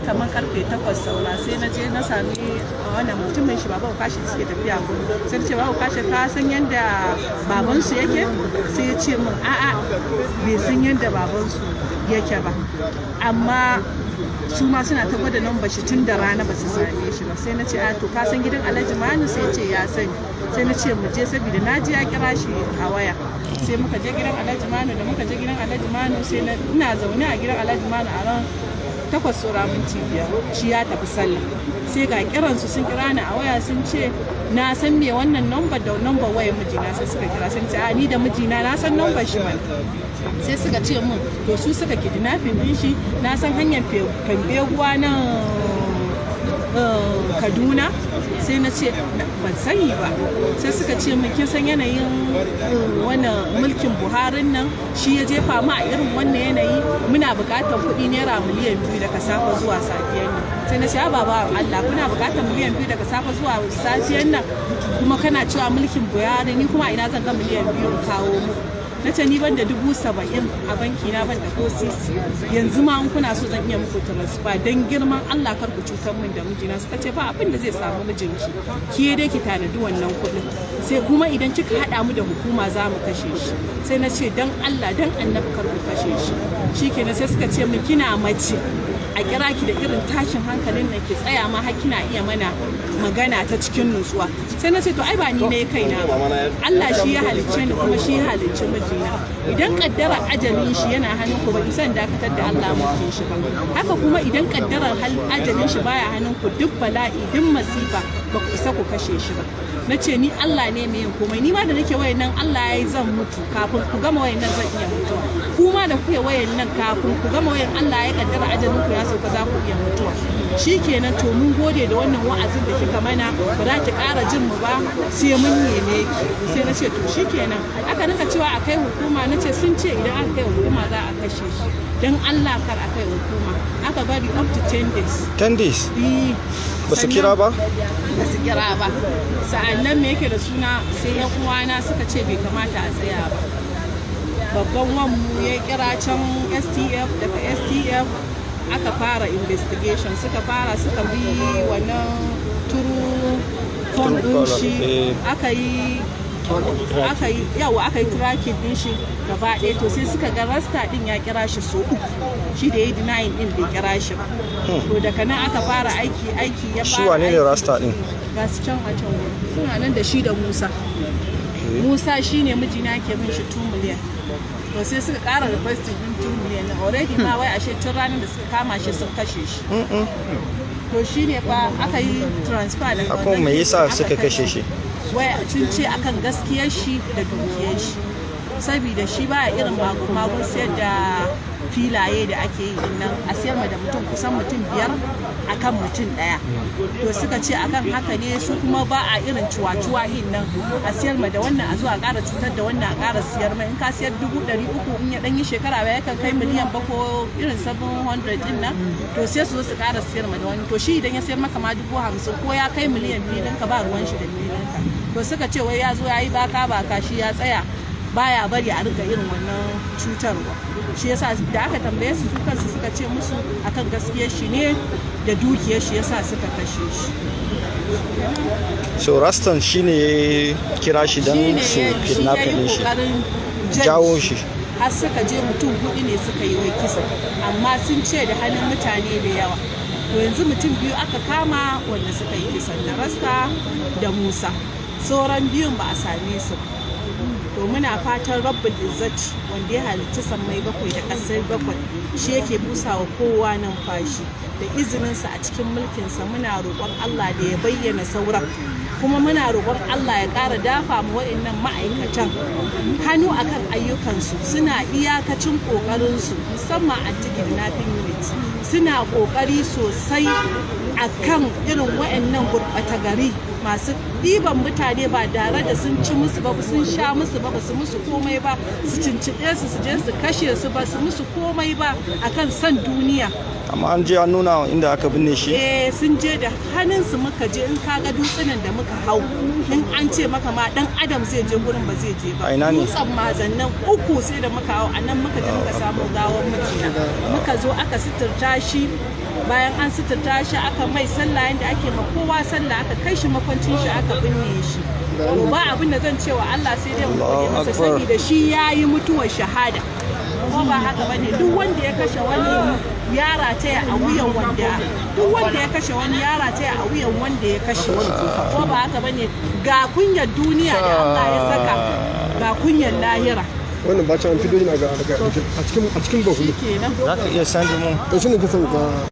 kamar karfe 8 saura, sai na je na sami wannan mutumin shi, Baba Kashi, suke tafiya gudu. Sai ce, "Baba Kashi, ka san yadda babansu yake?" Sai ya ce min a'a, bai san yadda babansu yake ba, amma su ma suna ta gwada number shi tun da rana ba su same shi ba. Sai na ce, "A to, ka san gidan Alhaji Manu?" Sai ce ya sani. Sai na ce mu je, saboda na ji ya kira shi a waya. Sai muka je gidan Alhaji Manu. Da muka je gidan Alhaji Manu, sai na ina zaune a gidan Alhaji Manu a ran 7:55, shi ya tafi sallah. Sai ga kiransu, sun kira ni a waya, sun ce na san me wannan number da number wayar mijina. Sai suka kira, sun ce a ni da mijina na san number shi mana. Sai suka ce mun to, su suka kidnapping din shi, na san hanyar Pambeguwa nan Kaduna. Sai na ce ban sani ba. Sai suka ce min, "Kin san yanayin wannan mulkin Buharin nan, shi ya jefa mu a irin wannan yanayi. Muna buƙatar kuɗi naira miliyan 2 daga safe zuwa safiyar nan." Sai na ce, "Baba Allah, kuna buƙatar miliyan 2 daga safe zuwa safiyar nan, kuma kana cewa mulkin Buhari, ni kuma ina zan ga miliyan 2 in kawo muku?" Na ce ni ban da 70,000 a banki na, ban da ko sisi. Yanzu ma in kuna so zan iya muku transfer. Dan girman Allah kar ku cutar min da mijina. Suka ce ba abin da zai samu mijinki, ke dai ki tanadi wannan kuɗin, sai kuma idan kika haɗa mu da hukuma za mu kashe shi. Sai na ce dan Allah dan Annabi kar ku kashe shi. Shikenan, sai suka ce min, "Kina mace a kira ki da irin tashin hankalin nan, ki tsaya ma har kina iya mana magana ta cikin nutsuwa." Sai na ce to, ai ba ni ne kaina ba, Allah shi ya halicce ni kuma shi ya halicci mijina. Idan kaddarar ajalin shi yana hannun ku, ba isan dakatar da Allah mulkin shi ba. Haka kuma idan kaddarar ajalin shi baya hannun ku, duk bala'i, duk masifa, ba ku isa ku kashe shi ba. Na ce ni Allah ne mai yin komai. Ni ma da nake wayan nan, Allah ya yi zan mutu. Kafin ku gama wayan nan zan iya mutuwa. Kuma da kuke wayan nan, kafin ku gama wayan Allah ya kaddara ajalin ku ya sauka, za ku iya mutuwa. Shikenan, to mun gode da wannan wa'azin da kika mana, ba za ki ƙara jin mu ba sai mun neme ki. Sai na ce to shikenan. Aka rinka cewa a kai hukuma. Na ce sun ce idan aka kai hukuma za a kashe shi. Dan Allah kar a kai hukuma. Aka bari up to 10 days. 10 days? Eh. Ba su kira ba? Ba su kira ba. Sa'annan me yake da suna, sai yan uwana suka ce bai kamata a tsaya ba. Babban wanmu ya kira can STF. Daga STF aka fara investigation, suka fara suka bi wannan through phone din shi, aka yi yawa, aka yi tracking din shi gaba ɗaya. To sai suka ga Rasta din ya kira shi so uku, shi da ya yi denying din bai kira shi ba. To daga nan aka fara aiki, aiki ya fara Shi wane ne aiki. Rasta din? Ga su can a can wurin, suna nan da shi da Musa. Musa shine mijina ke bin shi 2 million. To sai suka ƙara requesting din 2 million. Already ma wai ashe tun ranar da suka kama shi sun kashe shi. To shine fa aka yi transfer daga Akan wannan me yasa aka suka kai kashe shi? Wai sun ce akan gaskiyar shi da dukiyar shi, saboda shi baya irin magun sayar da filaye da ake yi din nan, a siyar ma da mutum kusan mutum biyar akan mutum daya. To suka ce akan haka ne, su kuma ba a irin cuwa-cuwa din nan, a siyar ma da wannan, a zo a ƙara cutar da wannan, a ƙara siyar mai. In ka siyar 300,000, in ya ɗan yi shekara ba yakan kai miliyan ba ko irin 700 din nan. To sai su zo su ƙara siyar ma da wani. To shi idan ya siyar maka ma 50,000 ko ya kai miliyan, filin ka ba ruwan shi da filin ka. To suka ce wai ya zo ya yi baka baka, shi ya tsaya baya bari a rika irin wannan cutarwa. Shi yasa da aka tambaye su, su kansu suka ce musu akan gaskiyar shi ne da dukiyar shi yasa suka kashe shi. So Rastan shine ya kira shi don Shine su shi ya kidnapping yi din shi? Kokarin jan Jawo shi. Har suka je, mutum hudu ne suka yi wai kisa, amma sun ce da hannun mutane da yawa. To yanzu mutum biyu aka kama wanda suka yi kisan, da Rasta da Musa. Sauran biyun ba a same su ba. To muna fatan Rabbul Izzati, wanda ya halicci sammai bakwai da ƙasai bakwai, shi yake busa wa kowa numfashi, da izininsa a cikin mulkinsa, muna roƙon Allah da ya bayyana sauran. Kuma muna roƙon Allah ya ƙara dafa mu wa'annan ma'aikatan hannu akan ayyukansu. Suna iyakacin ƙoƙarinsu, musamman anti-kidnapping unit, suna ƙoƙari sosai akan irin wa'annan gurɓata gari masu ɗiban mutane ba tare da sun ci musu ba, sun sha musu ba, su musu komai ba, su cinciɗe su, su je su kashe su, ba su musu komai ba, akan son duniya. Amma an je an nuna inda aka binne shi? Eh, sun je da hannunsu muka je. In kaga dutsunan da muka hau, in an ce maka ma dan adam zai je gurin, ba zai je ba. A ina ne? Dutsen Mazannan uku sai da muka hau, a nan muka je muka samu gawar mijina. Muka zo aka suturta shi. Bayan an suturta shi, aka mai sallah yadda ake ma kowa sallah, aka kai shi makwancin shi, aka binne shi. To, ba abin da zan cewa Allah sai dai mu gode masa, Allahu Akbar. saboda shi yayi mutuwar shahada, ko ba haka bane? Duk wanda ya kashe wani ya rataya a wuyan wanda, duk wanda ya kashe wani ya rataya a wuyan wanda ya kashe, ko ba haka bane? Ga kunyar duniya da Allah ya saka, ga kunyar lahira. Wannan bacin an fido yana ga a cikin bahu. Shikenan. Za ka iya send mun? To, shine ta sauka.